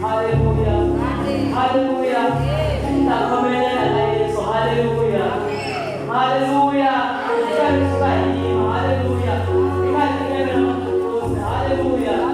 Hallelujah. Hallelujah. Ntakomelela ka Yesu. Hallelujah. Hallelujah. Hallelujah. Hallelujah.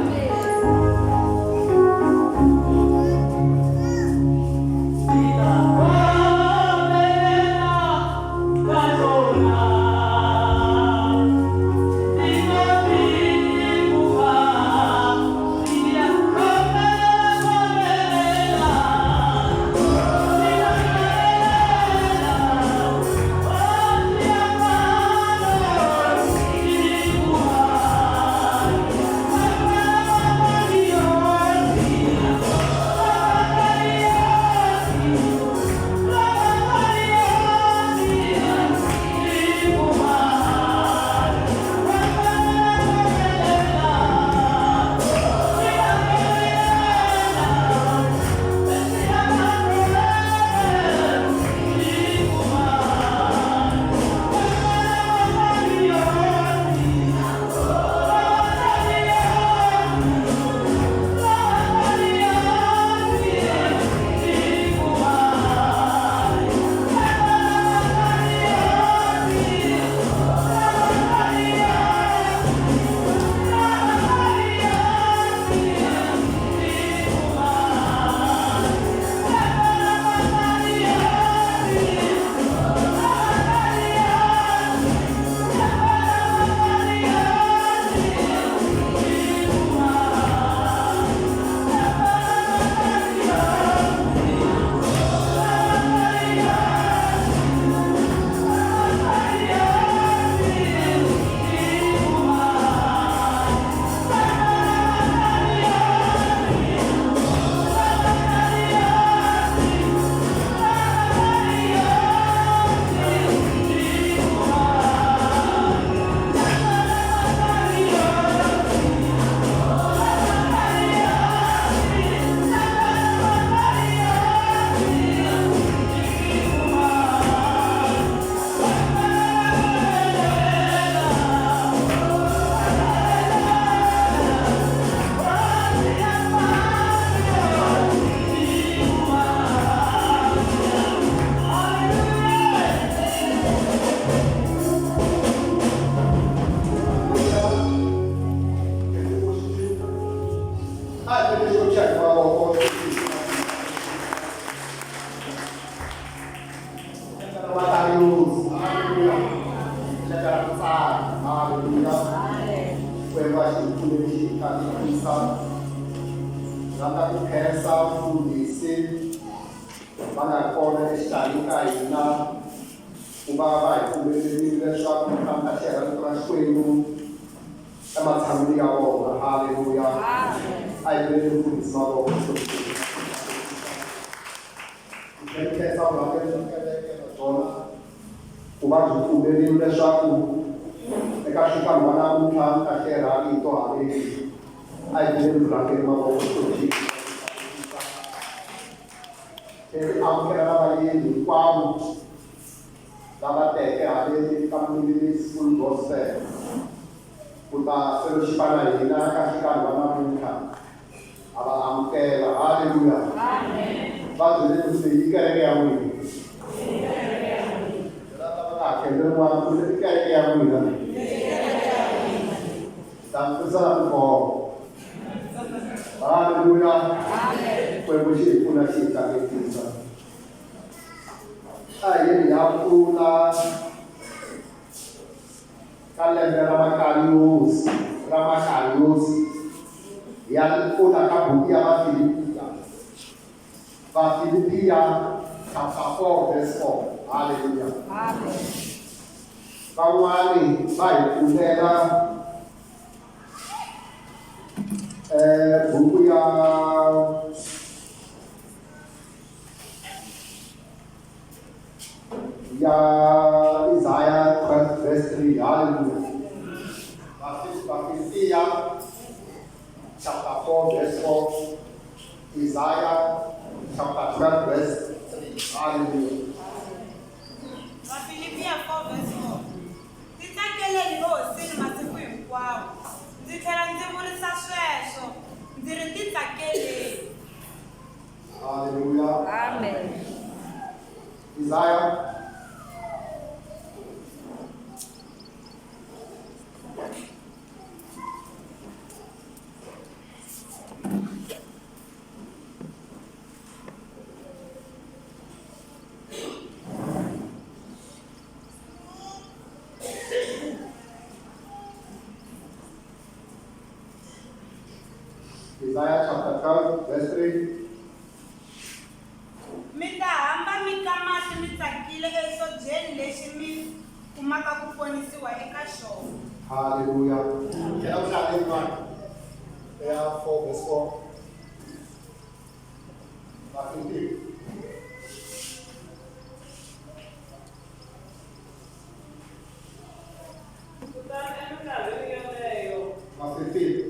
A hi teke Xikwembu xa hi mavoko. Rhandza ku khensa mfundhisi va nga kona exikarhi ka hina ku va va hi pfumelerile leswaku hi famba xerha rito ra Xikwembu ematshan'wini ya vona. Haleluya! A hi beleni mfundhisi mavoko. Hi khensa vurhangeri bya kereke na byona ku va byi pfumerile leswaku eka nhlikani wa namuntlha mi ta hlerha rito haleni. A hi beleni vurhangeri mavoko. Xikwembu xi hi amukela na vayeni hinkwavo lava teke haleni ka Mlilimi Full Gospel ku ta fellowshipa na hina ka nhlikani wa namuntlha. A va amukela. Haleluya. Va byele ku se yi kereke ya n'wina. Byela lava nga khendle rin'wana ku se i kereke ya n'wina. Ta mi pfurisa na tikhombo. Haleluya. Xikwembu xi hi pfuna xi hi katekisa. A hi yeni ya pfuna ka lembe ra Makariyosi ra Makariyosi hi ya pfuna ka buku ya Vafilipiya. Vafilipiya chapter 4 verse 4. Haleluya. Van'wani va hi pfulela buku ya ya Isaiah 12 verse 3. Hallelujah. Vafilipiya chapter 4 verse 4. Isaiah chapter 12 verse 3. Hallelujah. Vafilipiya 4 verse 4. Titsakeleni eHosini masiku hinkwawo. Ndzi tlhela ndzi vurisa sweswo, ndzi ri titsakeleni. Hallelujah. Amen. Isaiah Isaiah chapter 12 verse 3. Mi ta hamba mi ka mati mi tsakile exihlobyeni lexi mi kumaka ku ponisiwa eka xona. Hallelujah. Yena ku hlaya yin'wana ya 4 verse 4. Vafilipi. Kutani eminkarhini yoleyo Vafilipi.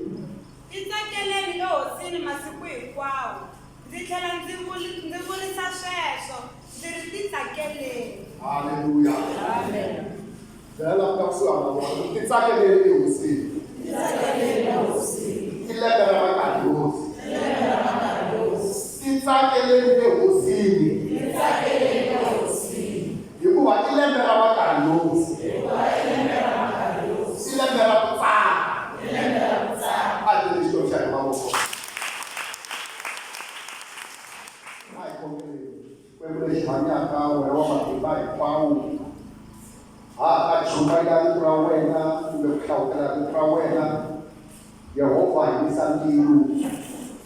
Titsakeleni eHosini masiku hinkwawo. Ndzi tlhela ndzi ndzi vurisa sweswo, ndzi ri titsakeleni. Hallelujah. Amen. Byela lava nga kusuhani na vona ku titsakeleni eHosini. I lembe ra Makariyosi. Titsakeleni eHosini. Hikuva i lembe ra Makariyosi. I lembe ra ku tsaka. A hi teki Xikwembu xa hi mavoko. A hi khongeleni. Xikwembu lexi hanyaka, wena wa matimba hinkwawo, ha ha ta chumayela rito ra wena kumbe ku hlawutela rito ra wena. Yehovha, hisa ndzilo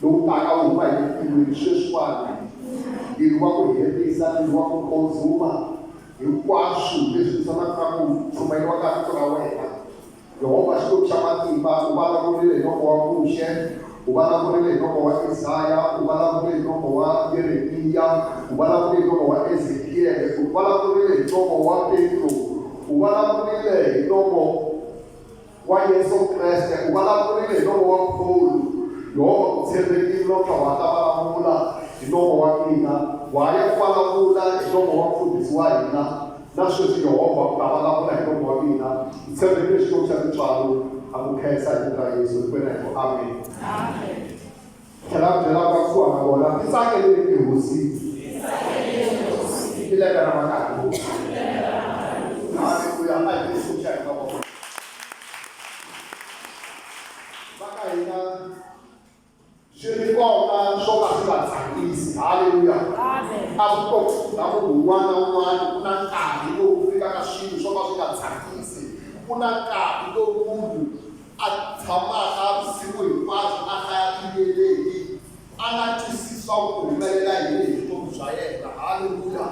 lowu taka wu huma hi le tilweni sweswiwani, ndzilo wa ku herisa, ndzilo wa ku consume hinkwaswo leswi lwisanaka na ku chumayeriwa ka rito ra wena. Yehovha Xikwembu xa matimba, u vulavurile hi nomo wa Muxe, u vulavurile hi nomo wa Esaya, u vulavurile hi nomo wa Yeremiya, u vulavurile hi nomo wa Ezekiyele, u vulavurile hi nomo wa Petro, u vulavurile hi nomo wa Yesu Kreste, u vulavurile hi nomo wa Pawulo. Yehovha u tshembekile no tlha wa ta vulavula hi nomo wa mina, wa ya ku vulavula hi nomo wa mufundhisi wa hina. Na sweswi Yehovha u ta vulavula hi nomo wa mina. Hi tshembekile Xikwembu xa tintswalo, ha ku khensa hi vito ra Yesu. Hinkwenu hi ku amen. Tlhela u byela va kusuhani na vona, titsakeleni eHosini. I lembe ra makarhi. Haleluya. A hi Xikwembu xa hina mavoko. Va ka hina Swi ri kona swo ka swi nga tsakisi. Haleluya! A vutomi bya munhu un'wana na un'wana ku na nkarhi lowu fikaka swilo swo ka swi nga tsakisi. Ku na nkarhi lowu munhu a tshamaka vusiku hinkwabyo a hlaya tinyeleti a nga twisisi swa ku humelela yini hi vutomi bya yena. Haleluya!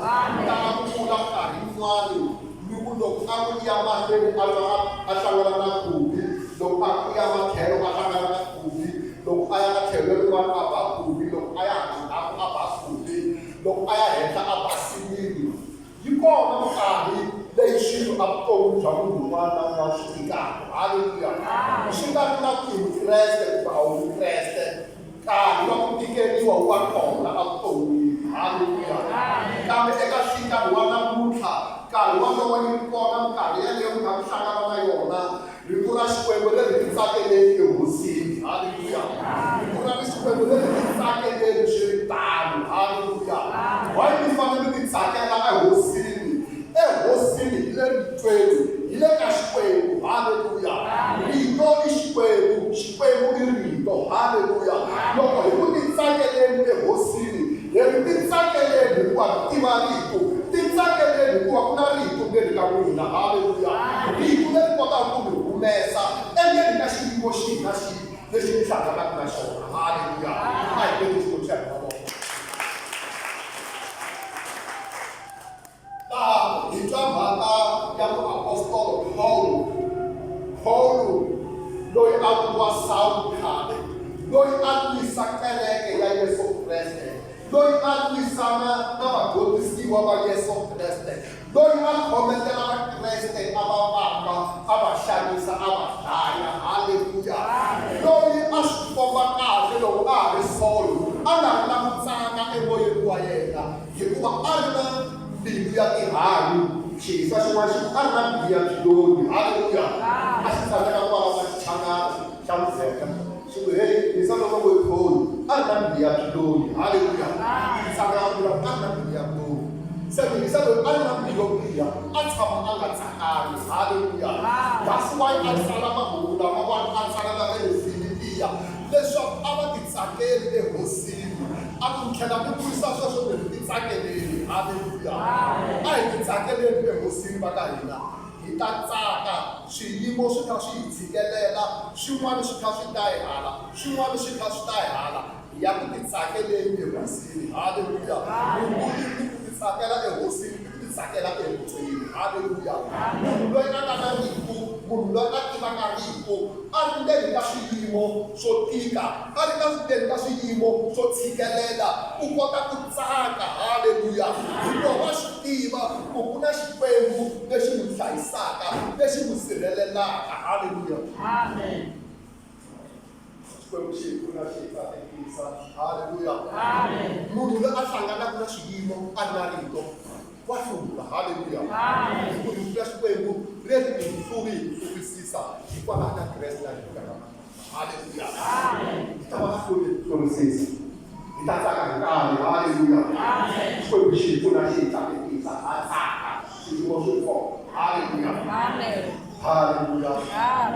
Tala ku vula nkarhi yin'wani ni ku loko a ku ya mahlweni a twa a hlangana na khumbi, loko a ku ya matlhelo a hlangana na khumbi, loko a ya ka tlhelo lerin'wana a ba khumbi, loko a ya hala ndzhaku a ba khumbi, loko a ya henhla a ba silini. Yi kona minkarhi leyi swilo evuton'wini bya munhu un'wana na un'wana swi tikaka. Haleluya! Swi nga ri na ku i Mukreste kumbe a wu Mukreste, nkarhi wa ku tikeriwa wu va kona evuton'wini. Haleluya! Kambe eka nkarhi wa namuntlha, nkarhi wolowo yi ri kona minkarhi yeleyo mi nga ku hlangana na yona. Rito ra Xikwembu leri hi titsakeleni eHosini. Haleluya! Rito ra Xikwembu leri hi titsakeleni swi ri tano. Haleluya! Why mi fanele mi titsakela eHosini? EHosini hi le ritweni, hi le ka Xikwembu. Haleluya! Rito i Xikwembu, Xikwembu i Rito. Haleluya! Loko hi ku titsakeleni eHosini, hi ri titsakeleni hikuva hi tiva Rito. Titsakeleni hikuva ku na Rito ndzeni ka n'wina. Haleluya! Rito leri kotaka ku mi humesa endzeni ka xiyimo xihi na xihi lexi mi hlanganaka na xona. Haleluya! A hi beni Xikwembu xa hina mavoko. Laha hi twa mhaka ya muapostolo Pawulo. Pawulo loyi a vuriwa Sawulo khale, loyi a lwisa kereke ya Yesu Kreste, loyi a lwisana na vadyondzisiwa va Yesu Kreste, loyi a khometela Vakreste a va vamba, a va xanisa, a va dlaya. Haleluya! Loyi a swi komba kahle loko a ha ri Sawulo, a nga ri na ku tsaka emoyeni wa yena. Hikuva a ri na mbilu ya tihanyi, xihisa xin'wana xi ku, a ri na mbilu ya byiloyi. Haleluya! A xi tsandzeka ku vulavula Xichangana xa Muzenda. Xi ku, Heyi, hisa loko ngo yi thoni. A ri na mbilu ya byiloyi. Haleluya! Xi tsandzeka ku vulavula, a ri na mbilu ya byiloyi. Se muhisa loyi a ri na mbilu yo biha, a tshama a nga tsakangi. Haleluya! That's why a tsala mahungu lamawani, a tsalela va le Filipiya leswaku a va titsakeli eHosini. A ku, Ni tlhela ni vurisa sweswo ni ri, Titsakeleni. Haleluya! A hi titsakeleni eHosini va ka hina. Hi ta tsaka swiyimo swi kha swi hi tshikelela, swin'wana swi kha swi ta hi hala, swin'wana swi kha swi ta hi hala. Hi ya ku titsakeleni eHosini. Haleluya! Vunguli i ku titsakela eHosini, i ku titsakela eHosini. Haleluya! Munhu loyi a nga na rito, munhu loyi a tivaka rito, a ri ndzeni ka swiyimo swo tika, a ri ka ndzeni ka swiyimo swo tshikelela, u kota ku tsaka. Haleluya! Hikuva wa swi tiva ku ku na Xikwembu lexi n'wi hlayisaka, lexi n'wi sirhelelaka. Haleluya! Amen. Xikwembu xi hi pfuna xi hi katekisa. Haleluya! Munhu loyi a hlanganaka na swiyimo a ri na rito wa hlula. Haleluya! Hi ku rito ra Xikwembu ri ri hi hluri hi ku hlurisisa hikwalaho ka Kreste la hi nyikaka matimba. Haleluya! Hi ta va hluri hi ku hlurisisa, hi ta tsaka hi nkarhi. Haleluya! Xikwembu xi hi pfuna xi hi katekisa, ha tsaka swiyimo swi ri kona. Haleluya! Haleluya!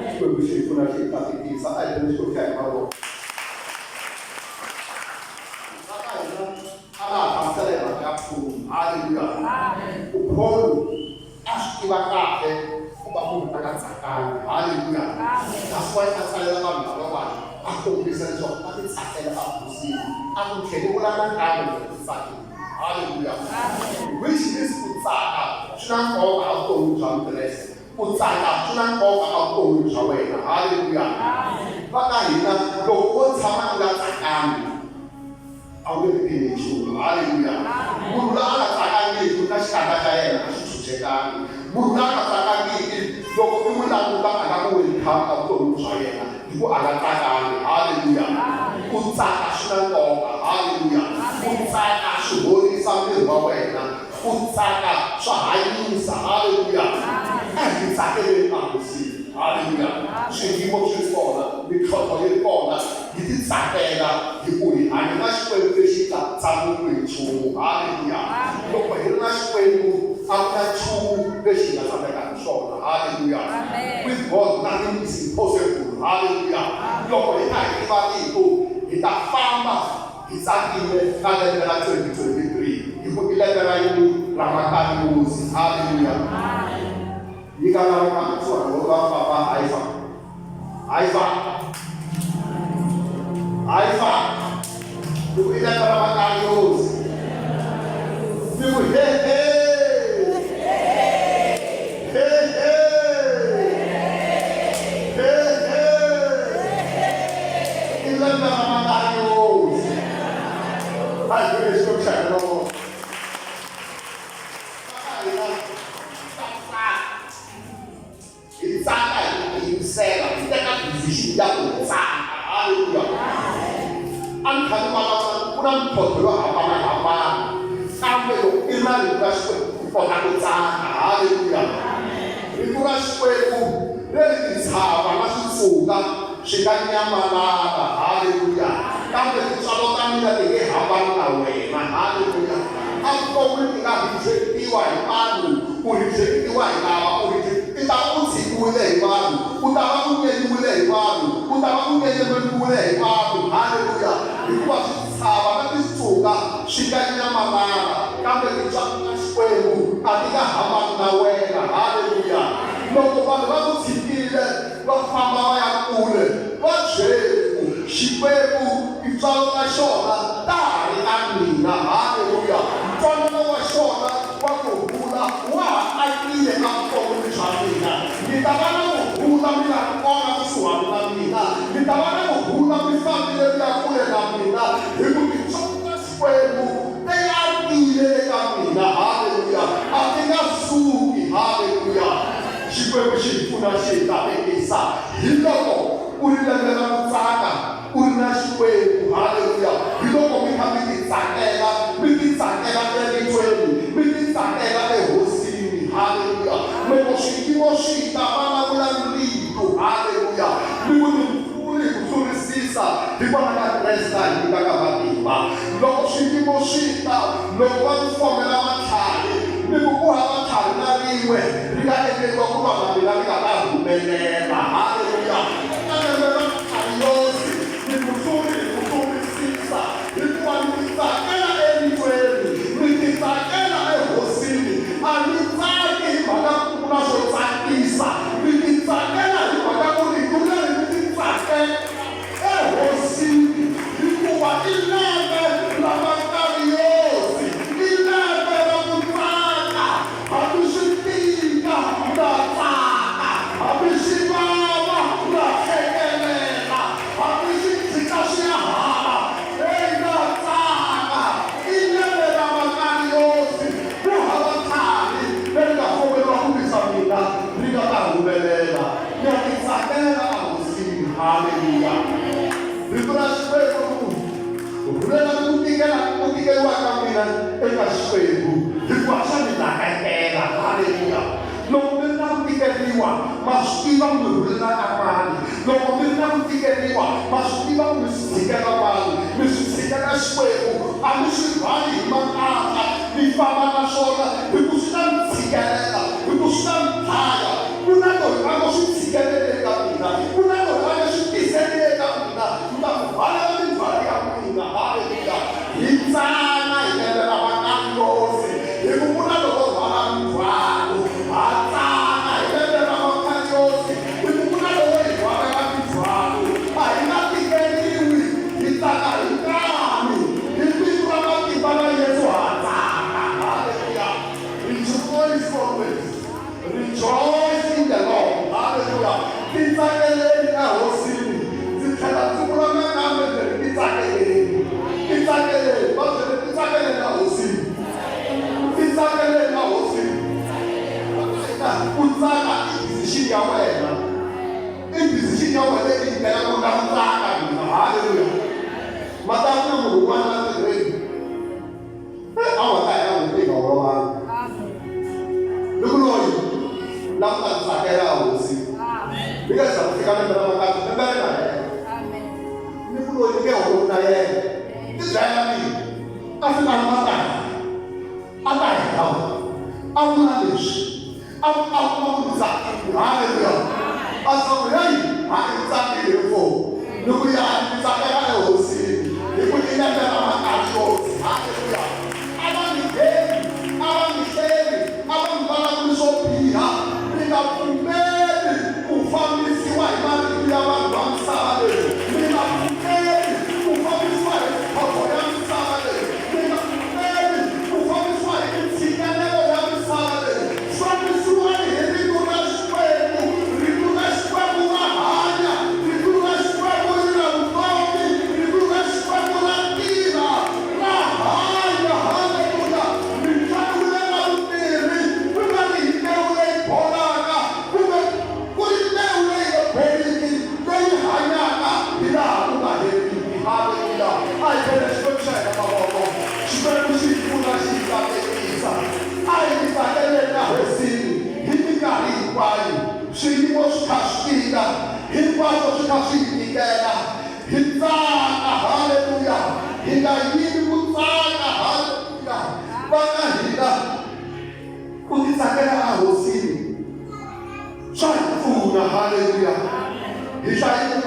Xikwembu xi hi pfuna xi hi katekisa. A hi beni Xikwembu xa hi mavoko. Mhaka hina a nga ha hlamusela hi mhaka ya Pawulo. Haleluya! Ku Pawulo a swi tiva kahle ku va munhu a nga tsakangi. Haleluya! That's why a tsalela vanhu lavawani a kombisa leswaku a titsakela ehosini. A ku tlheli vula nakambe loko ti tsakile. Haleluya! Which means ku tsaka swi na nkoka evuton'wini bya Mukreste. Ku tsaka swi na nkoka evuton'wini bya wena. Haleluya! Va ka hina loko wo tshama u nga tsakangi a wu nge tiphini hi nchumu. Haleluya! Munhu loyi a nga tsakangiki na xikandza xa yena a xi tshunxekangi. Munhu loyi a nga tsakangiki loko u n'wi languta a nga ku welcome evuton'wini bya yena hi ku a nga tsakangi. Haleluya! Ku tsaka swi na nkoka. Haleluya! Ku tsaka swi horisa miri wa wena. Ku tsaka swa hanyisa. Haleluya! A hi titsakeleni ehosini. Haleluya! Swiyimo swi ri kona, mintlhontlho yi ri kona, hi titsakela hi ku hi hanya na Xikwembu lexi nga tsan'wiki hi nchumu. Haleluya! Loko hi ri na Xikwembu, a ku na nchumu lexi hi nga tsandzekaka hi xona. Haleluya! With God nothing is impossible. Haleluya! Loko hi kha hi tiva Rito, hi Hi ta famba hi tsakile ka lembe ra 2023 hi ku i lembe ra yini ra makarimusi. Haleluya. Nyika lava nga kusuhani loko va famba haifa. Haifa. Haifa. Hi ku i lembe ra makarimusi. Ni ku he he. He he. He he. I lembe ra makarimusi. A hi vule Xikwembu xa hina loko. Hi tsaka hi ku tiyimisela hi teka decision ya ku tsaka. Haleluya. A ni kha ni vulavula ku na mintlhontlho yo hambanahambana kambe loko i ri na rito ra Xikwembu u kota ku tsaka. Haleluya. Rito ra Xikwembu leri tintshava na switsunga swi nga nyamalala. Haleluya. Kambe tintswalo ta mina ti nge hambani na wena. Haleluya. Evuton'wini ti nga reject-iwa hi vanhu, u reject-iwa hi lava, u reject i ta va u tshikiwile hi vanhu, u ta va u nyenyiwile hi vanhu, u ta va u nyenyemeriwile hi vanhu. Haleluya. Hikuva switshava na titsunga swi nga nyamalala, kambe tintswalo ta Xikwembu a ti nga hambani na wena. Haleluya. Loko vanhu va ku tshikile va famba va ya kule, va byeli ku, Xikwembu, tintswalo ta xona ta ha ri na mina. Haleluya! Ntwanano wa xona wa ku rhula wa ha akile evuton'wini bya mina. Ni ta va na ku rhula mi nga ri kona kusuhani na mina. Ni ta va na ku rhula mi fambile mi ya kule na mina, hi ku tintswalo ta Xikwembu ti akile eka mina. Haleluya! A ti nga suki. Haleluya! Xikwembu xi hi pfuna xi hi katekisa. Hi loko ku ri lembe ra ku tsaka u ri na Xikwembu. Haleluya! Hi loko mi kha mi titsakela, mi titsakela eritweni, mi titsakela eHosini. Haleluya! Loko swiyimo swi ta, vulavula rito. Haleluya! Mi ku ni hluri hi ku hlurisisa hikwalaho ka Kreste a hi nyikaka matimba. Loko swiyimo swi ta, loko va ku fomela matlhari, mi ku ku hava tlhari na rin'we ri nga endleriwa ku lwa na mina ri nga ta humelela. Haleluya! Eka lembe ra Kariyosi, ni ku hluri hi ku hlurisisa, hikuva ni titsakela eritweni, ni titsakela eHosini. A ni tsaki hi mhaka ku ku na swo tsakisa, ni titsakela hi mhaka ku rito leri ni titsakela eHosini, hikuva i lembe ra Makariyosi, i lembe ra ku tsaka. Hambi swi tika, na tsaka. Hambi swi vava, na hlekelela. Hambi swi tshika swi ya hala, heyi, na tsaka. I lembe ra Makariyosi, ku hava tlhari leri nga fomeriwa ku lwisa mina ri nga ta humelela. Ni ya titsakela eHosini. Haleluya! Rito ra Xikwembu ri ku, Rhulela ku tikela ku tikeriwa ka mina eka Xikwembu, hikuva xa mi nakekela. Haleluya! Loko mi ri na ku tikeriwa, ma swi tiva ku mi rhulela ka mani. Loko mi ri na ku tikeriwa, ma swi tiva ku mi swi tshikela mani. Mi swi tshikela Xikwembu, a mi swi rhwali hi makatla, mi famba na swona, hi ku swi ta mi tshikelela, hi ku swi ta mi dlaya. Ku na loyi a ngo swi tshikelele eka mina, ku na loyi a nge swi tiseli eka mina, mi ta ku rhwalela mindzhwalo ya n'wina. Haleluya! Hi tsana hi lembe ra Makariyosi, hi ku ku na loko rhwala mindzhwalo. Ha tsana hi lembe ra Makariyosi, hi ku ku na loko hi rhwalaka mindzhwalo. A hi nga tikeriwi, hi tsaka hi nkani. Hi vito ra matimba ra Yesu ha tsaka. Haleluya! Rejoice always. Rejoice in the Lord. Haleluya. Titsakeleni eHosini. Ndzi tlhela ndzi vula nakambe ndzi ri titsakeleni. Titsakeleni. Va byele titsakeleni eHosini. Titsakeleni eHosini. Ku tsaka i decision ya wena. I decision ya wena leyi yi ku nga ku tsaka mina. Haleluya. Mata ku na munhu un'wana a tirheni. A nga ta ya n'wi tiva holovanga. Loko loyi la ku ta tsakela hosi. Mi nga za ku fika lembe ra makati lembe ri nga hela. Ni ku loyi ni nge holovi na yena. Ti dlayela mina. A fika a ma ta a ta hela. A vula leswi. A a kuma ku tsakile. Haleluya. A tsaka hey, ha ni tsakile mfo. Ni ku ya ni tsakela ehosini.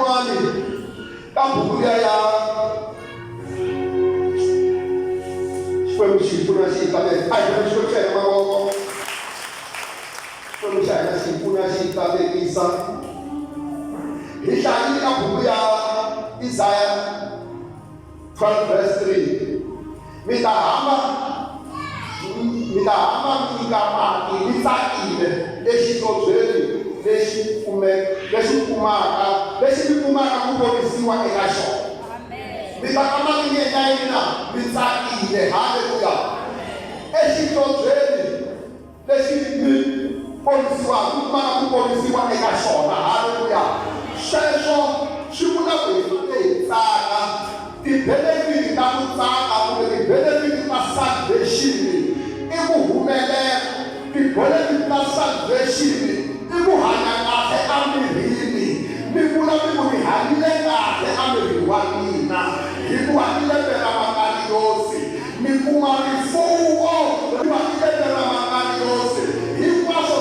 yin'wani ka buku liya ya Xikwembu xi hi pfuna xi hi katekisa. A hi vona Xikwembu xa hina mavoko. Xikwembu xa hina xi hi pfuna xi hi katekisa. Hi hlayile ka buku ya Isaya 12 verse 3. Mi ta hamba mi ta hamba mi nyika mati mi tsakile exihlobyeni lexi kume lexi kumaka lexi mi kumaka ku ponisiwa eka xona. Mi ta famba mi endla yini na mi tsakile haleluya exihlobyeni lexi mi ponisiwaka mi kumaka ku ponisiwa eka xona haleluya sweswo swi vula ku hi fanele hi tsaka ti-benefit ta ku tsaka kumbe ti-benefit ta salvation i ku humelela ti-benefit ta salvation i ku hanya kahle emirini mi vula mi ku ni hanyile kahle emirini wa mina hikuva i lembe ra makaliyosi Mi kuma rifuwo hikuva i lembe ra Makariyosi. Hinkwaswo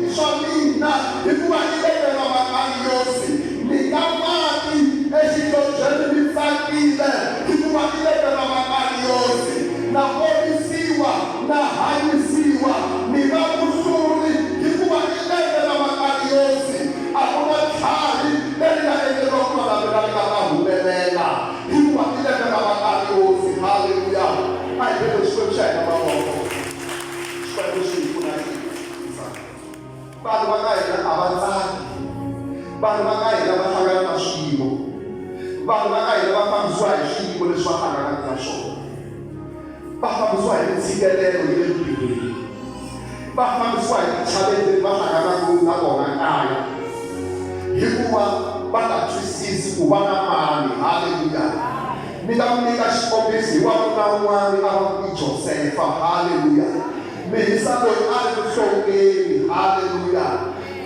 i swa mina hikuva i lembe ra Makariyosi. Mi ka mati exihlobyeni mi tsakile hikuva i lembe ra Makariyosi. Na ponisiwa, na hanyisiwa, mi va muhluri hikuva i lembe ra Makariyosi. A ku na tlhari leri nga endleriwa ku lwa na mina ri nga ta humelela. Hikuva i lembe ra Vakariosi. Haleluya! A hi bele Xikwembu xa hina mavoko. Xikwembu xi hi pfuna xi hi katekisa. Vanhu va ka hina a va tsaki. Vanhu va ka hina va hlangana na swiyimo. Vanhu va ka hina va fambisiwa hi swiyimo leswi va hlanganaka na swona. Va fambisiwa hi mintshikelelo ya le ntirhweni. Va fambisiwa hi ti-challenge leti va hlanganaka na tona kaya hikuva va nga twisisi ku va na mani. Haleluya! Ni ta mi nyika xikombiso hi wanuna un'wana a va ku i Josefa. Haleluya! Mihisa loyi a ri muhlongeni. Haleluya!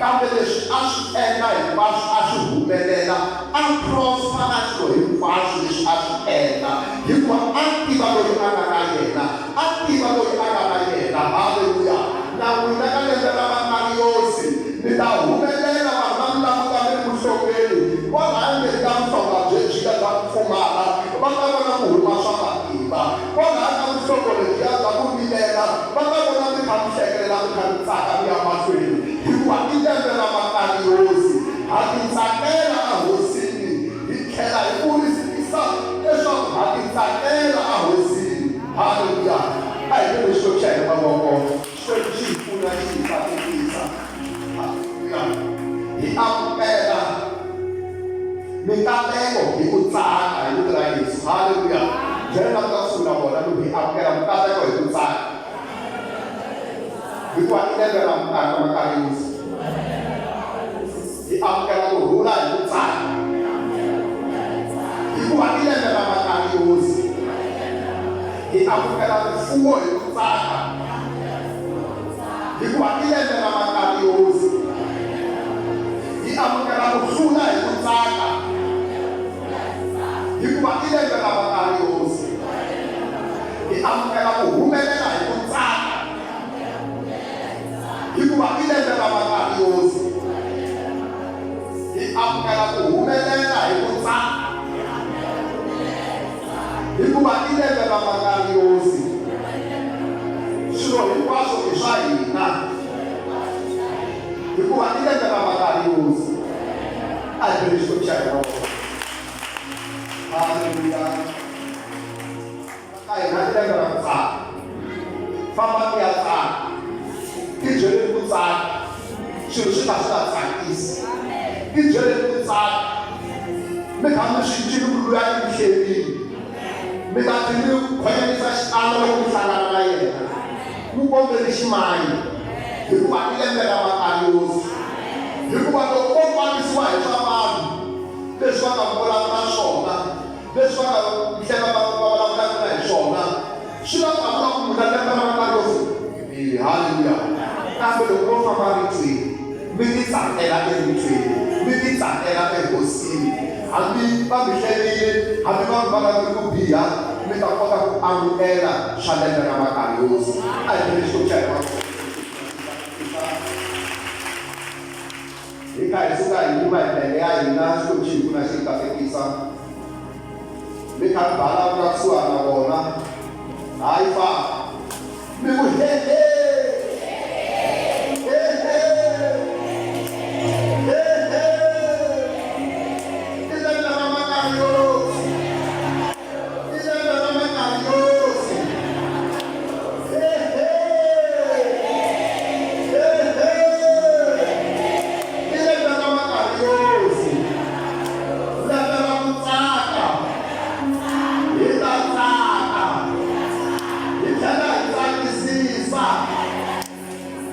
Kambe leswi a swi endla hinkwaswo a swi humelela, a prosper na swilo hinkwaswo leswi a swi endla, hikuva a tiva loyi a nga na yena, a tiva loyi a nga na yena. Haleluya! Na n'wina ka lembe ra Makariyosi mi ta humelela, vanhu va mi languta mi ri muhlongeni, kwalaya ndzeni ka vuhlonga byebyiya bya ku pfumala, va ta vona ku huma swa matimba. Kwalaya ka vuhlongo lebyiya bya ku vilela, va ta vona mi kha mi hlekelela mi kha mi tsaka mi ya mahlweni, hikuva i lembe ra Makariyosi. Ha titsakela eHosini, hi tlhela hi vurisisa leswaku ha titsakela eHosini. Haleluya! A hi veni Xikwembu xa hina mavoko. Xikwembu xi hi pfuna, xi hi katekisa. Haleluya! Hi amukela mikateko hi ku tsaka hi vito ra Yesu. Haleluya! Byela lava nga kusuhi na vona ku hi amukela mikateko hi ku tsaka. Hikuva i lembe ra Makariyosi. Hi amukela ku rhula hi ku tsaka. Hikuva i lembe ra Makariyosi. Hi amukela rifuwo hi ku tsaka. Hikuva i lembe ra Makariyosi. Hi amukela ku hlula hi ku tsaka. Hikuva i lembe ra Makariyosi. Hi amukela ku humelela hi ku tsaka. Hikuva i lembe ra Makariyosi. Hi amukela ku humelela hi ku tsaka. Hikuva i lembe ra Makariyosi. Swilo hinkwaswo i swa hina. Hikuva i lembe ra Makariyosi. A hi bele Xikwembu xa hina mavoko. Haleluya. Ka hina i lembe ra ku tsaka. Famba mi ya tsaka. Tibyeleni ku tsaka. Swilo swi nga swi nga tsakisi. Tibyeleni ku tsaka. Mi kha mi swi cini ku luya i mi hlevile. Mi ta tlhe mi khonyanisa xikandza loko mi hlangana na yena. N'wi kombeli ximayi hikuva i lembe ra Makariyosi. Hikuva loko o fambisiwa hi swa vanhu leswi va nga vulavula swona, leswi va nga tlhela va va vulavulaka na hi swona, swi va nga vula ku munhu a lembe ra Makariyosi. Haleluya! Kambe loko mo famba ritweni, mi titsakela eritweni, mi titsakela eHosini, hambi va mi hlevile, hambi va mi vulavule ku biha, mi ta kota ku amukela swa lembe ra Makariyosi. A hi bele Xikwembu xa hina mavoko. Hi kha hi suka hi yima hi milenge ya hina, Xikwembu xi hi pfuna xi hi katekisa. Mi kha mi bala ku nga kusuhani na vona. Hayi fa. Mi ku he he. He he. He he. I lembe ra Makariosi. I lembe ra Makariosi. He he. He he. I lembe ra Makariosi. Lembe ra ku tsaka. Hi ta tsaka. Hi tlhela hi tsakisisa.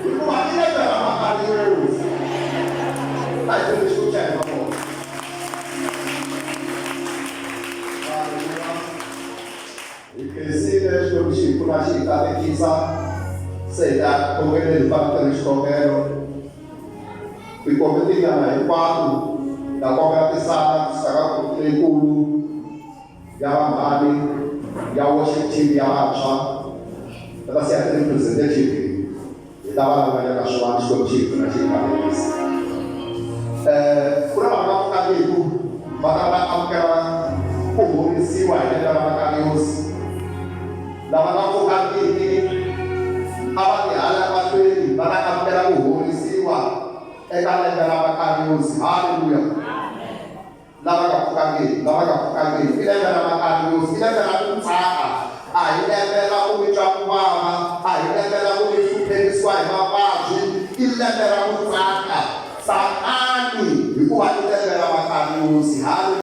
Hikuva i lembe ra Makariosi. A hi tirhi Xikwembu xa hina kona. Haleluya. Hi khensile Xikwembu xi hi pfuna xi hi katekisa. Se hi ta khongeleni hi fanele xikhongelo. Tikomitinyana hinkwato ta kombela ti sala kusuka ka komiti leyikulu ya vamhani ya worship team ya vantshwa va ta siya ti-representative hi ta va lava ka swona Xikwembu xi hi pfuna xi hi katekisa. Ku na vanhu va pfukangiki va ta va amukela ku horisiwa hi lembe ra Makariosi. Lava nga pfukangiki a va ti hala mahlweni va ta amukela ku horisiwa eka lembe ra Makariosi. Haleluya. Lava nga pfukangiki, lava nga pfukangiki i lembe ra Makariosi, i lembe ra ku tsaka. A hi lembe ra ku mi twa ku vava, a hi lembe ra ku mi hluphekisiwa hi mavabyi, i lembe ra ku tsaka. Tsakani hikuva i lembe ra Makariosi. Haleluya.